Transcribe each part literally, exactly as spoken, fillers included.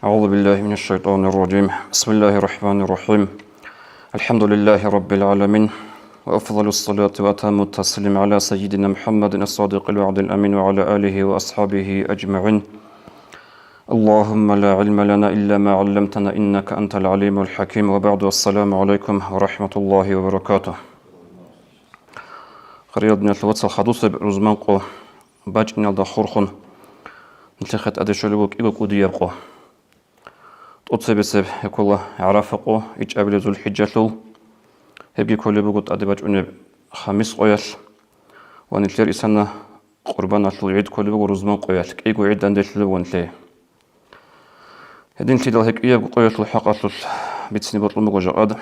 أعوذ بالله من الشيطان الرجيم. بسم الله الرحمن الرحيم. الحمد لله رب العالمين. وأفضل الصلاة وأتم التسليم على سيدنا محمد الصادق الوعد الأمين وعلى آله وأصحابه أجمعين. اللهم لا علم لنا إلا ما علمتنا إنك أنت العليم الحكيم. وبعد، السلام عليكم ورحمة الله وبركاته. Хириял диналъул вацал, хадусеб рузман къо бачӀиналда хурхун, нилъехъе тӀаде щолеб буго кӀиго кӀудияб къо. ТӀоцебесеб гьекъола ГӀарафа къо, ичӀабилеб ЗулхӀиджалъул, гьебги кколеб буго тӀаде бачӀунеб хамис къоялъ ва нилъер исана Къурбаналъул гӀид кколеб буго рузман къоялъ, кӀиго гӀид данделъулеб буго нилъее. Гьединлъидал гьеб кӀиябго къоялъул хӀакъалъулъ бицине бокьун буго жакъад.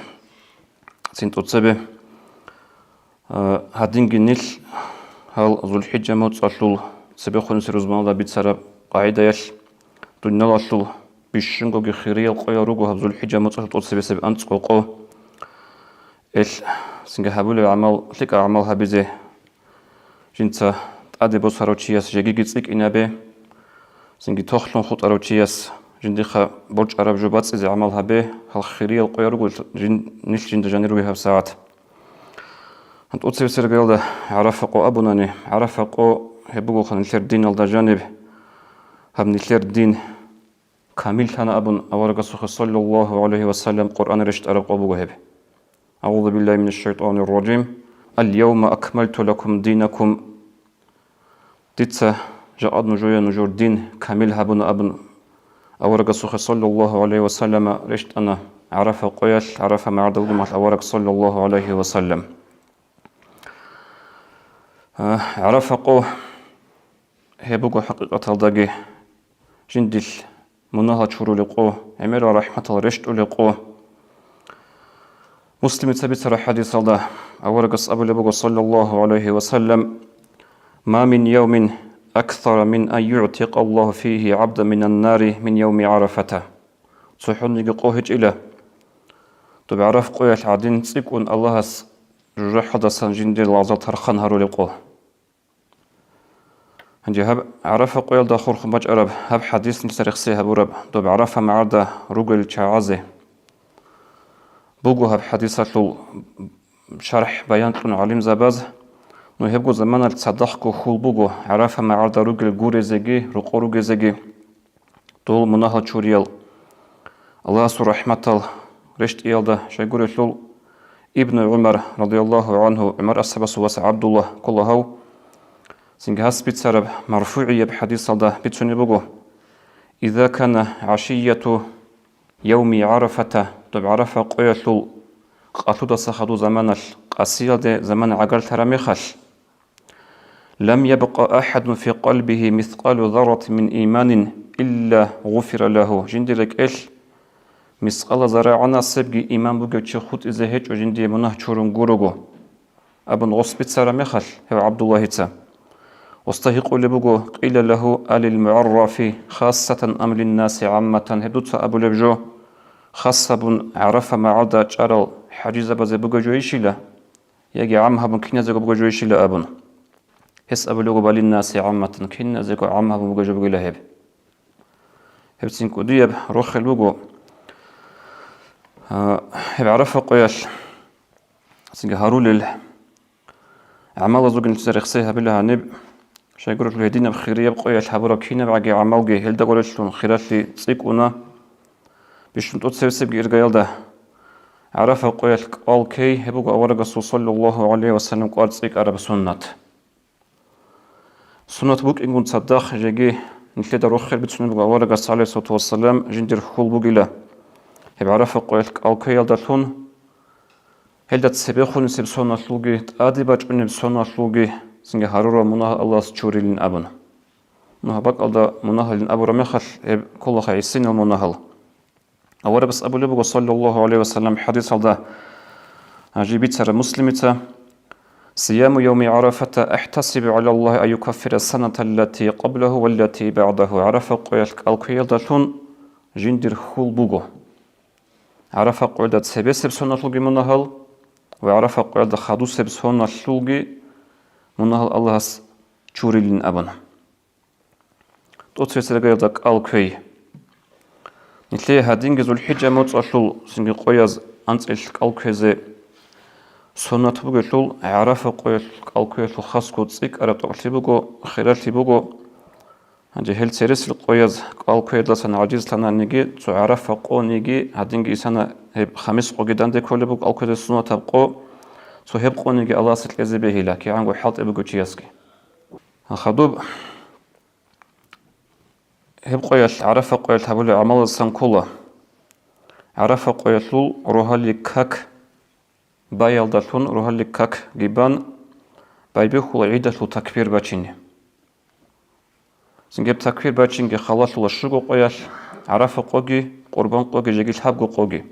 Цин тӀоцебе, а, гьадинги нилъ гьал ЗулхӀиджа моцӀалъул цебехунисеб рузманалда бицараб къагӀидаялъ, дуниялалъул бищунгоги хириял къоял руго гьаб ЗулхӀиджа моцӀалъул тӀоцебесеб анцӀго къо. Эл цинги гьабулеб гӀамал, лъикӀаб гӀамал гьабизе, жинца тӀаде босарав чияс жегиги цӀикӀкӀинабе, цинги тохлъун хутӀарав чияс жиндихъа борчӀараб жо бацӀцӀизе гӀамал гьабе, гьал хириял къоял руго жин-, нилъ жинда жанир ругеб гьаб сагӀат. ТӀоцебесеб иргаялда ГӀарафа къо абунани, ГӀарафа къо гьеб бугоха нилъер диналда жаниб, гьаб нилъер дин камиллъана абун аварагасухъе, саллаллагьу гӀалайгьи ва саллам, Къуръан рещтӀараб къо буго гьеб. أعوذ بالله من الشيطان الرجيم. اليوم أكملت لكم دينكم. Дица жакъад нужее нужер дин камил гьабуна абун аварагасухъе, саллаллагьу гӀалайгьи ва саллама, рещтӀана ГӀарафа къоялъ, ГӀарафа магӀарда вугеб мехалъ авараг, саллаллагьу гӀалайгьи ва саллам. А, ГӀарафа къо гьеб буго хӀакъикъаталдаги жиндилъ мунагьал чурулеб къо, гӀемерал рахӀматал рещтӀулеб къо. Муслимица бицараб хӀадисалда аварагас абулеб буго, саллаллагьу гӀалайгьи ва саллам: «ما من يوم أكثر من أن يعتق الله فيه عبدا من النار من يوم عرفة». ЦохӀониги къо гьечӀила, доб ГӀараф къоялъ гӀадин цӀикӀкӀун Аллагьас жужахӀалдасан жиндир лагъзал тархъан гьарулеб къо. Гьанже гьаб ГӀарафа къоялда хурхун бачӀараб гьаб хӀадис нилъеца рехсей гьабураб доб ГӀарафа магӀарда ругел чагӀазе буго гьаб хӀадисалъул шархӀ баян кьун гӀалимзабаз, ну, гьебго заманалъ цадахъго хьул буго ГӀарафа магӀарда ругел гурезеги, рокъор ругезеги. Дол мунагьал чуриял Аллагьасул рахӀматал рещтӀиялда щайгурелъул, Ибну ГӀумар, радияллагьу гӀангьу, ГӀумар асхӀабасул вас ГӀабдулла ккола гьав, цинги гьас бицараб марфугӀияб хӀадисалда бицунеб буго: «إذا كان عشية يوم عرفة», доб ГӀарафа къоялъул къалъудаса хадуб заманалъ, къасиялде замана гӀагарлъараб мехалъ, «لم يبق أحد في قلبه مثقال ذرة من إيمان إلا غفر له». Жиндир рекӀелъ мискъала зарагӀанасебги иман бугев чи хутӀизе гьечӀо жиндие мунагь чурун гурого, абун гъос бицараб мехалъ гьев ГӀабдуллагьица. Гъосда гьикъулеб буго: «قيل له أللمعرف خاصة أم للناس عامة», гьеб дуца абулеб жо, хас гьабун ГӀарафа магӀарда чӀарал хӀажизабазе бугеб жойищила? Яги гӀам гьабун киназего бугеб жойищила абун. Гьес абулеб буго: «بل للناس عامة», киназего гӀам гьабун бугеб жо бугила гьеб. Гьебцин кӀудияб рохел буго, а, гьеб ГӀарафа къоялъ цинги гьарулел гӀамалазулгин цо рехсей гьабила гьаниб. Щайгурелъул гьединаб хирияб къоялъ гьабураб кинабгӀаги гӀамалги гьелда гурелъун хиралъи цӀикӀкӀуна. Бищун тӀоцебесебги иргаялда ГӀарафа къоялъ кӀал ккей, гьеб буго аварагасул саллаллагьу гӀалайгьи ва саллам кӀвар цӀикӀкӀараб суннат. Суннат букӀингун цадахъ жеги нилъеда рохел бицунеб буго аварагас, гӀалайгьиссалату вассалам, жиндир хьул бугила гьеб ГӀарафа къоялъ кӀал ккеялдалъун, гьелда цебехунисеб соналъулги, тӀаде бачӀунеб соналъулги цинги гьарурал мунагьал Аллагьас чурилин абун. Ну, гьаб бакӀалда мунагьалин абураб мехалъ, гьеб кколаха гӀисинал мунагьал. Аварагас абулеб буго, саллаллагьу гӀалайгьи ва саллам, хӀадисалда, а, жиб бицараб Муслимица: «صيام يوم عرفة أحتسب على الله أن يكفر السنة التي قبله والتي بعده». ГӀарафа къоялъ кӀал ккеялдалъун жиндир хьул буго. ГӀарафа къоялда цебесеб соналъулги мунагьал ва ГӀарафа къоялда хадусеб соналъулги мунагьал Аллагьас чурилин абун. ТӀоцебесеб иргаялда кӀал ккей. Нилъее гьадинги ЗулхӀиджа моцӀалъул цинги къояз анцӀил кӀал кквезе суннат бугелъул, ГӀарафа къоялъ кӀал кквеялъул хасго цӀикӀкӀараб тӀокӀлъи буго, хиралъи буго. Гьанже гьел цересел къояз кӀал кквеялдасан гӀажизлъананиги, цо ГӀарафа къониги, гьадинги исана гьеб хамис къоги данде кколеб буго кӀал кквезе суннатаб къо, цо гьеб къониги Аллагьасе кьезе бегьила, кигӀанго хӀалтӀи бугев чиясги. Хадуб гьеб къоялъ, ГӀарафа къоялъ гьабулеб гӀамалазсан ккола. ГӀарафа къоялъул рогьалил как баялдалъун, рогьалил как гибан байбихьула гӀидалъул такбир бачине. Цинги гьеб такбир бачинги халалъула щуго къоялъ, ГӀарафа къоги, Къурбан къоги, жеги лъабго къоги.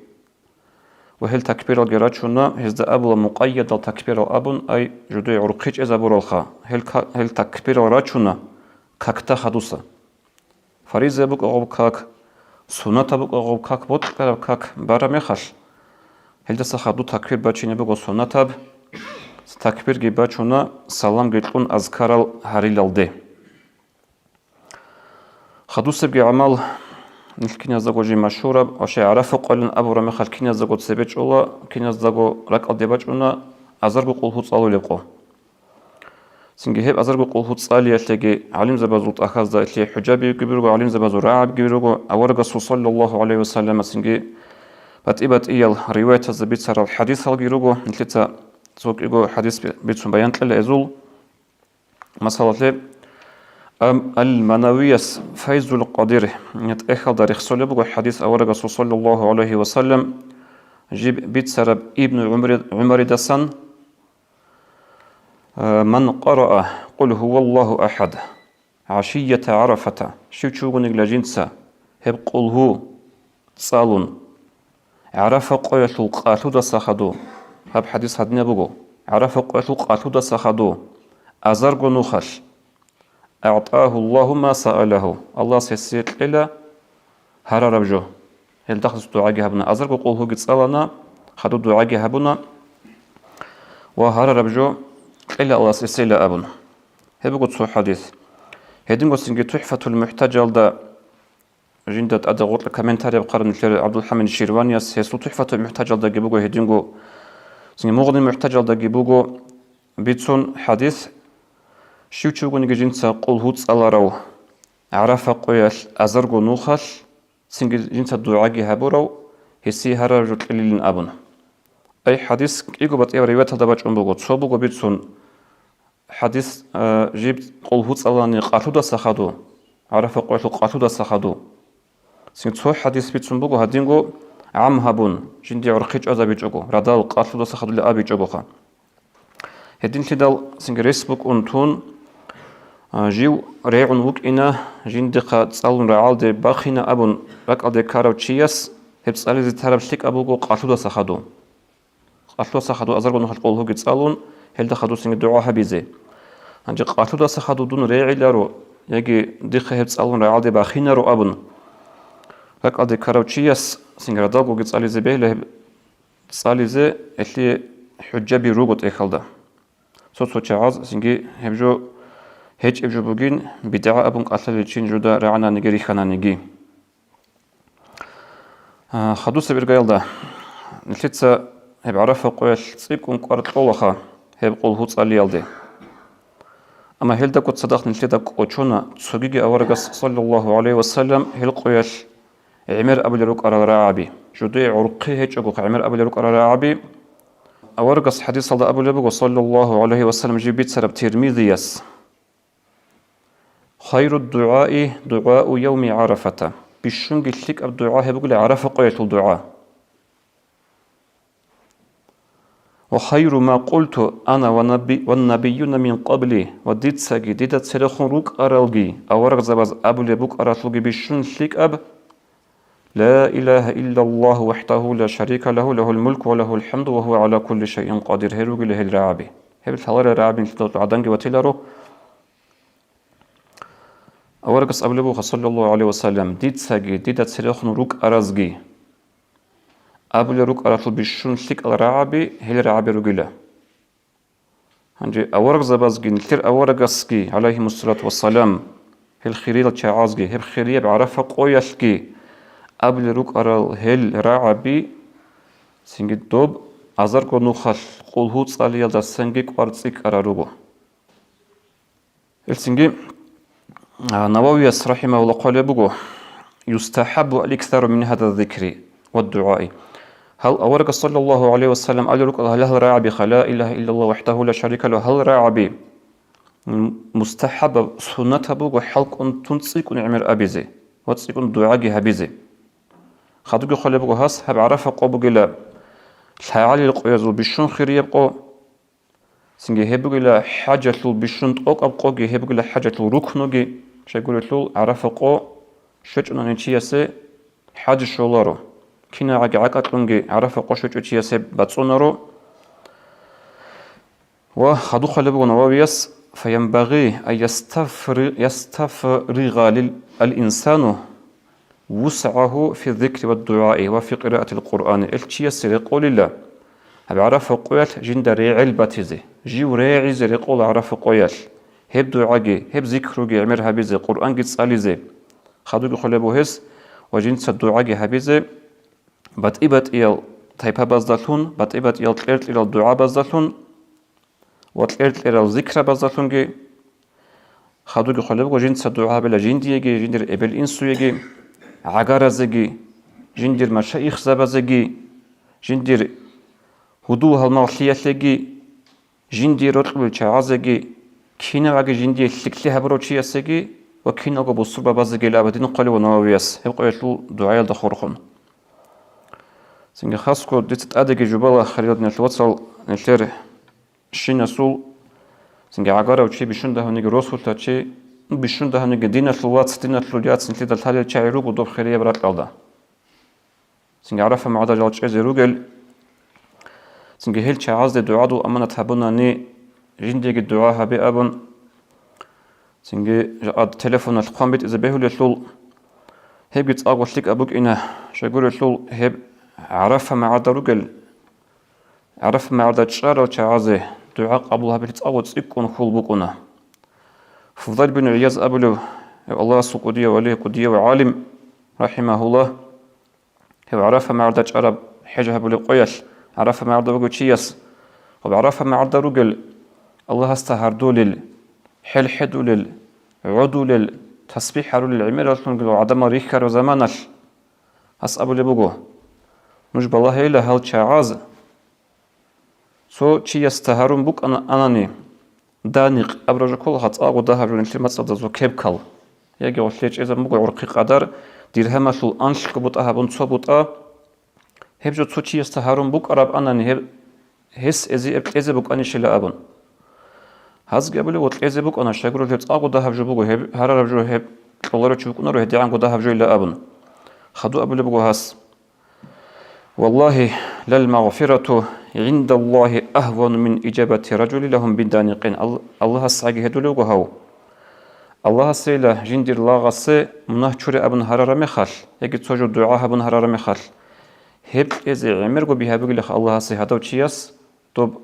Ва гьел такбиралги рачуна, гьезда абула мукъайядал такбирал абун, ай, жудуе гӀурхъи чӀезабуралха, гьел ка-, гьел такбирал рачуна какда хадуса. Фариза букӀа гъоб как, суннатаб букӀа гъоб как, бокьараб как бараб мехалъ, гьелдаса хаду такбир бачине буго суннатаб, такбирги бачуна, саламги кьун азкарал гьарилалде. Хадусебги гӀамал нилъ киназдаго жий машгьураб, ва щай ГӀарафа къоялъ абураб мехалъ киназдаго цебе чӀола, киназдаго ракӀалде бачӀуна азарго къулгьу цӀалулеб къо. Цинги гьеб азарго къулгьу цӀалиялъеги гӀалимзабазул тӀахьазда илъе хӀужаби бугеб буго, гӀалимзабазул рагӀабги буго, аварагасул саллаллагьу гӀалайгьи вассаллама цинги батӀи-батӀиял риваятазда бицарал хӀадисалги руго, нилъеца цо кӀиго хӀадис бицун баян кьела гьезул. Масалалъе, ам-, Ал-Манавияс Файзул Къадир тӀехьалда рехсолеб буго хӀадис аварагасул саллаллагьу гӀалайгьи вассаллам жиб бицараб Ибну ГӀумари-, ГӀумаридасан, а, «Ман къараа Къул гьуваллагьу ахӀад гӀашията ГӀарафата», щив чи вугонигила жинца гьеб къулгьу цӀалун, ГӀарафа къоялъул къалъудаса хаду, гьаб хӀадис гьадинаб буго, ГӀарафа къоялъул къалъудаса хаду, азарго нухалъ, «АгӀтӀагьу Аллагьу ма саалагьу», Аллагьас гьесие кьела гьарараб жо. Гьелдахъ дугӀаги гьабуна, азарго къулгьуги цӀалана, хаду дугӀаги гьабуна ва гьарараб жо кьела Аллагьас гьесие абун. Гьеб буго цо хӀадис. Гьединго цинги ТухӀфатул МухӀтажалда жинда тӀаде гъоркье комментарияб хъараб нилъер ГӀабдулхӀамид Ширванияс, гьесул ТухӀфатул МухӀтажалдаги буго гьединго, цинги Мугъни МухӀтажалдаги буго бицун хӀадис, щив чи вугониги жинца къулгьу цӀаларав, ГӀарафа къоялъ азарго нухалъ, цинги жинца дугӀаги гьабурав, гьесие гьарараб жо кьелилин абун. Ай хӀадис кӀиго батӀияб риваяталда бачӀун буго, цо буго бицун, хӀадис, а, жиб къулгьу цӀалани къалъудаса хаду, ГӀарафа къоялъул къалъудаса хаду. Цин цо хӀадис бицун буго гьадинго гӀам гьабун, жинди гӀурхъи чӀвазабичӀого, радал къалъудаса хадули абичӀогоха. Гьединлъидал цинги рес букӀун тун, а, жив регӀун вукӀина, жиндихъа цӀалун рагӀалде бахина абун ракӀалде ккарав чияс гьеб цӀализе тараб лъикӀаб буго къалъудаса хаду. Къалъудаса хаду азарго нухалъ къулгьуги цӀалун, гьелда хадусинги дугӀа гьабизе. Гьанже къалъудаса хаду дун регӀиларо, яги дихъа гьеб цӀалун рагӀалде бахинаро абун, ракӀалде ккарав чияс цинги радалгоги цӀализе бегьила гьеб цӀализе, гьелъие хӀужаби руго тӀехьалда. Цо-цо чагӀаз цинги гьеб жо гьечӀеб жо бугин, бидгӀа абун кӀалъалел чин жуда рагӀананиги рихьананиги. А, хадусеб иргаялда, нилъеца гьеб ГӀарафа къоялъ цӀикӀкӀун кӀвар кьолаха гьеб къулгьу цӀалиялде. Амма гьелдагу цадахъ нилъеда кӀочона цогиги аварагас, саллаллагьу гӀалайгьи вассаллам, гьел къоялъ гӀемер абулел рукӀарал рагӀаби, жудее гӀурхъи гьечӀого гӀемер абулел рукӀарал рагӀаби. Аварагас хӀадисалда абулеб буго, саллаллагьу гӀалайгьи вассаллам, жиб бицараб Тирмизияс: «Хайру дугӀаи дугӀау явми ГӀарафата». Бищунги лъикӀаб дугӀа гьеб бугила ГӀарафа къоялъул дугӀа. «Ва хайру ма къулту ана ва наби-, ва набиюна мин къабли», ва дицаги, дида церехун рукӀаралги, аварагзабаз абулеб букӀаралъулги бищун лъикӀаб: «Ла илагьа иллаллагьу вахӀдагьу ла шарика лагьу, лагьул мулку ва лагьул хӀамду ва гьува гӀала кулли шайин къадир», гьел ругила гьел рагӀаби. Гьеб лъаларел рагӀаби нилъеда гӀаданги ватиларо. Аварагас абулеб буго, саллаллагьу гӀалайгьи вассаллам: «Дицаги, дида церехун рукӀаразги абулел рукӀаралъул бищун лъикӀал рагӀаби гьел рагӀаби ругила». Гьанже аварагзабазги, нилъер аварагасги, гӀалайгьимуссалату вассалам, гьел хириял чагӀазги, гьеб хирияб ГӀарафа къоялъги абулел рукӀарал гьел рагӀаби, цинги доб азарго нухалъ къулгьу цӀалиялдасанги кӀвар цӀикӀкӀарал руго. Гьелцинги, а, Нававияс, рахимагьуллагь, хъвалеб буго: «Юстахаббу аль-иксару мин гьаза зикри ва дугӀаи». Гьал аварагас, саллаллагьу гӀалайгьи ва саллам, абулел рукӀарал гьалал рагӀаби, ха, ла илагьа иллаллагь вахӀдагьу ла шарика лагьу, гьал рагӀаби, м, мустахабаб, суннатаб буго хӀалкӀун тун цӀикӀкӀун гӀемер абизе ва цӀикӀкӀун дугӀаги гьабизе. Хадуги хъвалеб буго гьас, гьаб ГӀарафа къо бугила лъагӀалил къоязул бищун хирияб къо, цинги гьеб бугила хӀажалъул бищун тӀокӀаб къоги, гьеб бугила хӀажалъул рукнуги, щайгурелъул ГӀарафа къо щвечӀунани чиясе хӀаж щоларо, кинагӀаги гӀакӀалъунги ГӀарафа къо щвечӀев чияс гьеб бацӀцӀунаро. Ва хадуб хъвалеб буго Нававияс: «Фаянбагъи ан ястафри-, ястафригъа лил-, ал-инсану вусгӀагьу фи зикри ва дугӀаи ва фи къираатил Къуръани». Ил чиясе рекъолила гьаб ГӀарафа къоялъ жинда регӀел батизе, жив регӀизе рекъола ГӀарафа къоялъ, гьеб дугӀаги, гьеб зикруги гӀемер гьабизе, Къуръанги цӀализе. Хадуги хъвалеб буго гьес ва жинца дугӀаги гьабизе, батӀи-батӀиял тайпабаздалъун, батӀи-батӀиял кьер-кьерал дугӀабаздалъун ва кьер-кьерал зикрабаздалъунги. Хадуги хъвалеб буго жинца дугӀа гьабила жиндиеги, жиндир эбел-инсуеги, гӀагаразеги, жиндир машаихзабазеги, жиндир гьудул-гьалмагълъиялъеги, жиндие рокьулел чагӀазеги, кинаваги жиндие лъикӀлъи гьабурав чиясеги ва киналго бусурбабазегила абадин хъвалев Нававияс гьеб къоялъул дугӀаялда хурхун. Цинги хасго дица тӀадеги жубала, хириял диналъул вацал, нилъер щинасул, цинги гӀагарав чи, бищун дагьабниги росулъа чи, бищун дагьабниги диналъул вац, диналъул яц нилъеда лъалел чагӀи руго доб хирияб ракьалда. Цинги ГӀарафа магӀарда жал чӀезе ругел, цинги гьел чагӀазде дугӀадул аманат гьабунани, жиндиеги дугӀа гьабе абун, цинги жакъа телефоналъ хъван битӀизе бегьулелъул, гьебги цӀакъго лъикӀаб букӀина, щайгурелъул гьеб ГӀарафа магӀарда ругел, ГӀарафа магӀарда чӀарал чагӀазе дугӀа къабул гьабилъи цӀакъго цӀикӀкӀун хьул букӀуна. Фудал бин ГӀияз абулев, гьев Аллагьасул кӀудияв вали, кӀудияв гӀалим, рахимагьуллагь, гьев ГӀарафа магӀарда чӀараб хӀеж гьабулеб къоялъ, ГӀарафа магӀарда вугев чияс, гьаб ГӀарафа магӀарда ругел, Аллагьасда гьардолел, хӀелхӀедулел, гӀодулел, тасбихӀ гьарулел гӀемераллъунгил гӀадамал рихьараб заманалъ, гьас абулеб буго: «Нуж балагьейила гьал чагӀаз, цо чиясда гьарун букӀана анани, даникъ абураб жо ккола, цӀакъго дагьаб жо нилъер мацӀалда цо кепкал, яги гъолъие чӀезабун буго гӀурхъи къадар диргьамалъул анлъго бутӀа гьабун цо бутӀа, гьеб жо цо чиясда гьарун букӀараб анани, гьеб гьес эзияб кьезе букӀанищила», — абун. Гьазги абулеб, ва кьезе букӀана, щайгурелъул гьеб цӀакъго дагьаб жо буго, гьеб гьарараб жо гьеб кьоларев чи вукӀунаро гьедигӀанго дагьаб жойила абун. Хадуб абулеб буго гьас: «Валлагьи, лал магъфирату гӀиндаллагьи агьвану мин ижабати ражули лагьум биданикъин». Ал-, АллагьасгӀаги гьедулев вуго гьав. Аллагьасейила жиндир лагъасе мунагь чуре абун гьарараб мехалъ, яги цо жо дугӀа гьабун гьарараб мехалъ, гьеб кьезе гӀемерго бигьа бугилаха Аллагьасе гьадав чияс, доб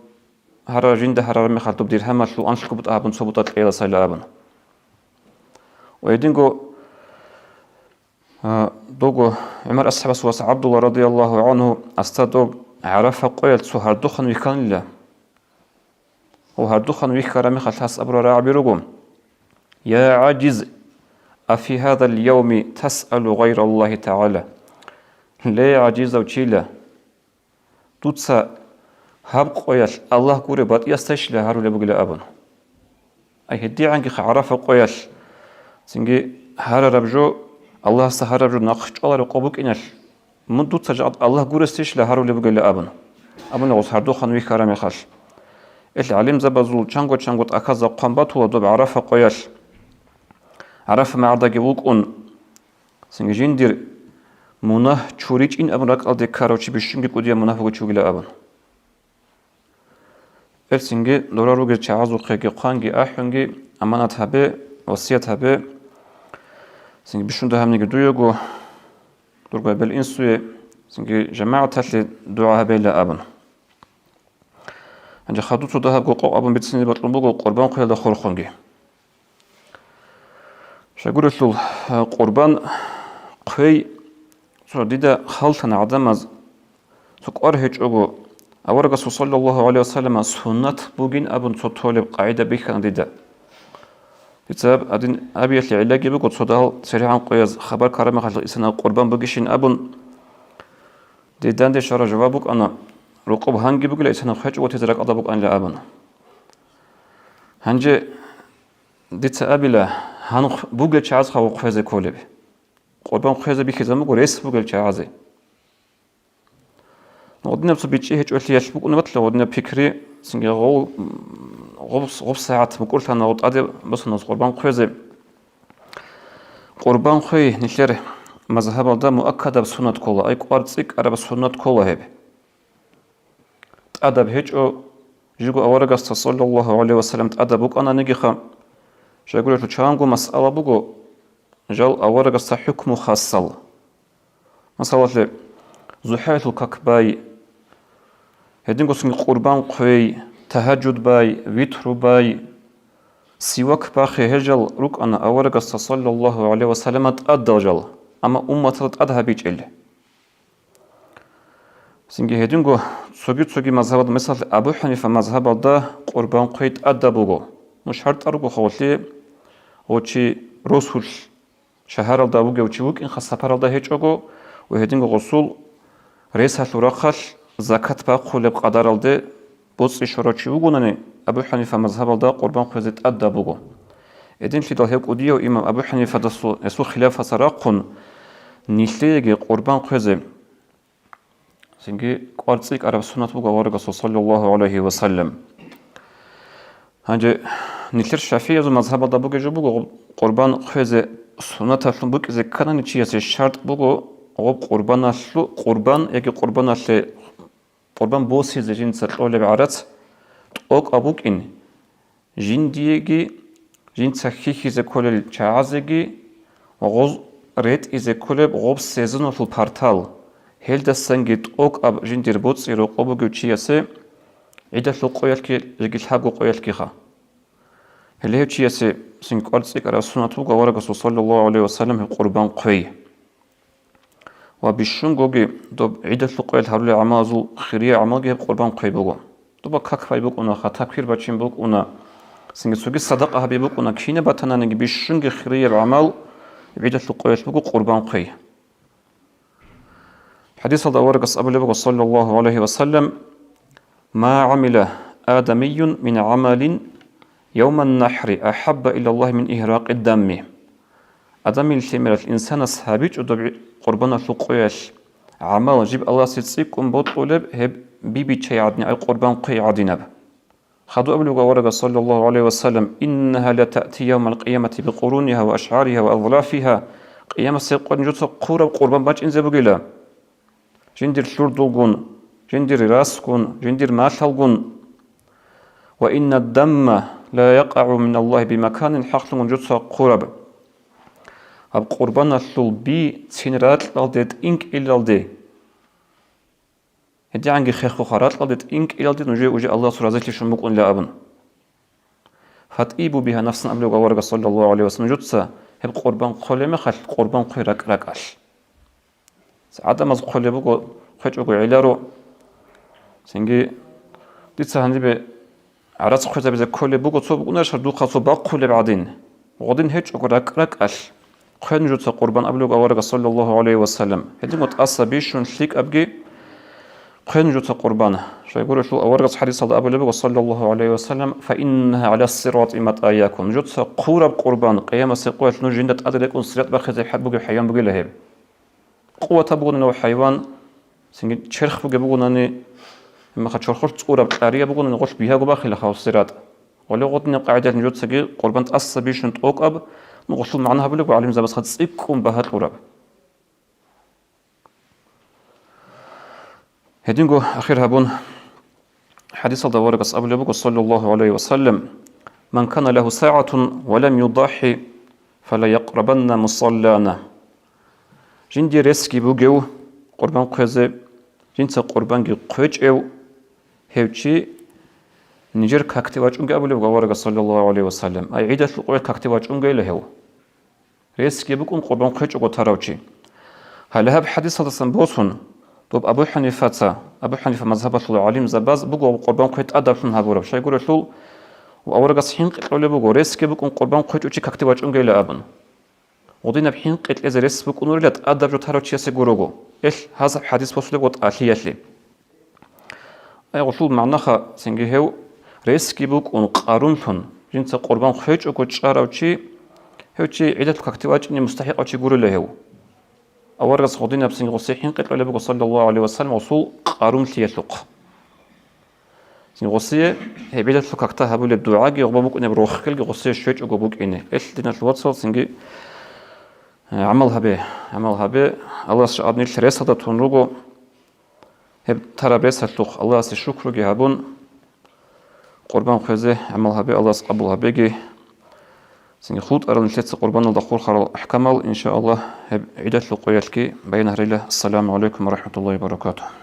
гьарар жинда гьарараб мехалъ доб диргьамалъул анлъго бутӀа гьабун цо бутӀа кьела сайла абун. Ва гьединго, а, дого ГӀумар асхӀабас вас ГӀабдулла радияллагьу гӀанху аста доб ГӀарафа къоялъ цо гьардухъан вихьанила. Ва гьардухъан вихьараб мехалъ гьас абураб рагӀаби руго: «Я гӀажиз, афи гьадал явми тасъалу гъайраллагьи тагӀала». Ле, гӀажизав чила, дуца гьаб къоялъ Аллагь гуреб батӀиясдайищила гьарулеб бугила абун. Ай гьедигӀангиха ГӀарафа къоялъ, цинги гьарараб жо, Аллагьасда гьарараб жо нахъчӀвалареб къо букӀиналъ, мун дуца жакъа Аллагь гуресдайищила гьарулеб бугила абун. Абуна гъос гьардухъан вихьараб мехалъ. Ил гӀалимзабазул чанго-чанго тӀахьазда хъван батула доб ГӀарафа къоялъ. ГӀарафа магӀардаги вукӀун, цинги жиндир мунагь чуричӀин абун ракӀалде ккарав чи бищунги кӀудияб мунагь бугев чи вугила абун. Гьелцинги дора ругел чагӀазухъеги хъванги ахӀунги, аманат гьабе, васият гьабе, цинги бищун дагьабниги дуего, дурго эбел-инсуе, цинги жамагӀаталъе дугӀа гьабейила абун. Гьанже хадуб цо дагьабго къокъ абун бицине бокьун буго къурбан хъвеялда хурхунги. Щайгурелъул, э, къурбан хъвей, Цо дида халтана гӀадамаз, цо кӀвар гьечӀого, аварагасул саллаллагьу гӀалайгьи вассаллама суннат бугин абун цо толеб къагӀида бихьана дида. Дица гьаб гьадин абиялъе гӀиллаги буго, цо дагьал церегӀан къояз хабар ккараб мехалъ исана къурбан бугищин абун, дида данде щвараб жаваб букӀана, рокъоб гьанги бугила исана хвечӀого тезе ракӀалда букӀанила абун. Гьанже дица абила, гьанхъ бугел чагӀаз хъвезе кколеб. Къурбан хъвезе бихьизабун буго рес бугел чагӀазе. Гъодинаб цо бичӀчӀи гьечӀолъиялъ букӀунеб батила гъодинаб пикри, цинги гъов-, гъоб-, гъоб сагӀат мукӀурлъана гъоб тӀаде босаназ къурбан хъвезе. Къурбан хъвей нилъер мазгьабалда муаккадаб суннат ккола, ай кӀвар цӀикӀкӀараб суннат ккола гьеб. ТӀадаб гьечӀо, жиго аварагасда саллаллагьу гӀалайгьи вассаллам тӀадаб букӀананигиха, щайгурелъул чанго масъала буго жал аварагасда хӀукму хасал. Масалалъе, зухӀаялъул как бай, гьединго цинги къурбан хъвей, тагьажуд бай, витру бай, сивак бахъи, гьел жал рукӀана аварагасда саллаллагьу гӀалайгьи вассаллама тӀадал жал, амма умматалда тӀад гьабичӀел. Цинги гьединго цоги-цоги мазгьабалда, мисалалъе, Абу ХӀанифа мазгьабалда къурбан хъвей тӀадаб буго. Ну, шартӀ руго хавлъи, гъов чи росулъ шагьаралда вугев чи вукӀинха сапаралда гьечӀого, ва гьединго гъосул ресалъул рахъалъ закат бахъулеб къадаралде боцӀи щварав чи вугонани, Абу ХӀанифа мазгьабалда къурбан хъвезе тӀадаб буго. Гьединлъидал гьев кӀудияв имам Абу ХӀанифадасул, гьесул хилафаса рахъун, нилъееги къурбан хъвезе цинги кӀвар цӀикӀкӀараб суннат буго аварагасул саллаллагьу гӀалайгьи вассаллам. Гьанже нилъер шафигӀиязул мазгьабалда бугеб жо буго, къурбан хъвезе суннаталъун букӀизе кканани чиясе шартӀ буго, гъоб къурбаналъу-, къурбан яги къурбаналъе къурбан босизе жинца кьолеб гӀарац тӀокӀаб букӀин, жиндиеги жинца хьихьизе кколел чагӀазеги гъоз ретӀизе кколеб гъоб сезоналъул партал, гьелдасанги тӀокӀаб жиндир боцӀи рокъоб бугев чиясе гӀидалъул къоялъги жеги лъабго къоялъгиха. Гьеле гьев чиясе цинги кӀвар цӀикӀкӀараб суннат буго аварагасул саллаллагьу гӀалайгьи вассаллам гьеб къурбан хъвей. Ва бищунгоги доб гӀидалъул къоялъ гьарулел гӀамалазул хирияб гӀамалги гьеб къурбан хъвей буго. Доба как бай букӀунаха, такбир бачин букӀуна, цинги цоги садакъа гьаби букӀуна, кинаб батананиги бищунги хирияб гӀамал гӀидалъул къоялъ буго къурбан хъвей. ХӀадисалда аварагас абулеб буго, саллаллагьу гӀалайгьи вассаллам: «Ма гӀамила адамийюн мин гӀамалин явман нахӀри ахӀабба илаллагьи мин игьракъи дамми». Адамил лъимерал инсанас гьабичӀо доб гӀи-, къурбаналъул къоялъ гӀамал жиб Аллагьасе цӀикӀкӀун бокьулеб гьеб бибиччай гӀадин, ай къурбан хъвей гӀадинаб. Хадуб абулеб буго аварагас, саллаллагьу гӀалайгьи вассаллам: «Иннагьа латаъти явмал къиямати бикъурунигьа ва ашгӀаригьа ва азлафигьа». Къиямасеб къоялъ нужеца хъураб къурбан бачӀинзе бугила. Жиндир лъурдулгун, жиндир расгун, жиндир малъалгун. «Ва инна дамма ла якъагӀу миналлагьи бимаканин», хӀакълъун нужеца хъураб гьаб къурбаналъул би цин ракьалде тӀинкӀкӀелалде. ГьедигӀанги хехго ракьалде тӀинкӀкӀелалде нужее уже Аллагьасул разилъи щун букӀунила абун. «ФатӀибу бигьа нафсан», абулеб аварагас, саллаллагьу гӀалайгьи вассаллам, нужеца гьеб къурбан хъолеб мехалъ, къурбан хъвей ракӀ-ракӀалъ. ГӀадамаз хъолеб буго, хъвечӀого гӀеларо. Цинги дица гьанибе гӀарац хъвезабизе кколеб буго, цо букӀунарищ духъа цо бахъулеб гӀадин. Гъодин гьечӀого ракӀ-ракӀалъ хъве нужеца къурбан абулеб аварагас, саллаллагьу гӀалайгьи вассаллам. Гьединго тӀаса бищун лъикӀабги хъве нужеца къурбан. Щайгурелъул аварагас хӀадисалда абулеб буго, саллаллагьу гӀалайгьи вассаллам: «Фа иннагьа гӀала сирати матӀаякум». Нужеца хъураб къурбан, къиямасеб къоялъ нуж жинда тӀаде рекӀун сират бахъизе хӀа-, бугеб хӀайван бугила гьеб. Къуватаб бугони гьав хӀайван, цинги черх бугеб бугонани, гьебмехалъ чорхолъ цӀураб кьарияб бугонани гъолъ бигьаго бахъила гьав сират. Гъоле гъодинаб къагӀидалъ нужецаги къурбан тӀаса бищун тӀокӀаб, ну, гъолъул магӀна гьабулеб гӀалимзабазха цӀикӀкӀун багьа кьураб. Гьединго ахир гьабун, хӀадисалда аварагас абулеб буго, саллаллагьу гӀалайгьи вассаллам: «Ман кана лагьу сагӀатун ва лам юдаххи, фала якърабанна мусаллана». Жиндир ресги бугев къурбан хъвезе, жинца къурбанги хъвечӀев, гьев чи нижер какде вачӀунги абулеб аварагас, саллаллагьу гӀалайгьи вассаллам, ай гӀидалъул къоялъ какде вачӀунгейила гьев. Ресги букӀун къурбан хъвечӀого тарав чи. Гьале гьаб хӀадисалдасан босун, доб Абу ХӀанифаца, Абу ХӀанифа мазгьабалъул гӀалимзабаз буго къурбан хъвей тӀадаблъун гьабураб, щайгурелъул, аварагас хӀинкъи кьолеб буго, ресги букӀун къурбан хъвечӀо чи какде вачӀунгейилан абун. Гъудинаб хӀинкъи кьезе рес букӀунарила тӀадаб жо тарав чиясе гурого, эл гьазаб хӀадис босулеб ва тӀалъиялъе. Ай, гъулъул магӀнаха цинги гьев, ресги букӀун къарумлъун, жинца къурбан хъвечӀого чӀарав чи, гьев чи гӀидалъул какде вачӀине мустахӀикъав чи гурила гьев. Аварагас гъудинаб цинги гъусе хӀинкъи кьолеб буго, саллаллагьу гӀалайгьи ва саллам, гъусул къарумлъиялъухъ. Цинги гъусие гьеб гӀидалъул какда гьабулеб дугӀаги гъуба букӀунеб рохелги гъусие щвечӀого букӀине. Эл, диналъул вацал, цинги, э, гӀамал гьабе, гӀамал гьабе. Аллагьас жакъа нилъ ресалда тун руго. Гьеб тараб ресалъухъ Аллагьасе шукруги гьабун, къурбан хъвезе гӀамал гьабе, Аллагьас къабул гьабеги. Цинги хутӀарал нилъеца къурбаналда хурхарал ахӀкамал, иншааллагь, гьеб гӀидалъул къоялъги баян гьарила. Ассаламу гӀалайкум ва рахӀматуллагьи ва баракатугь.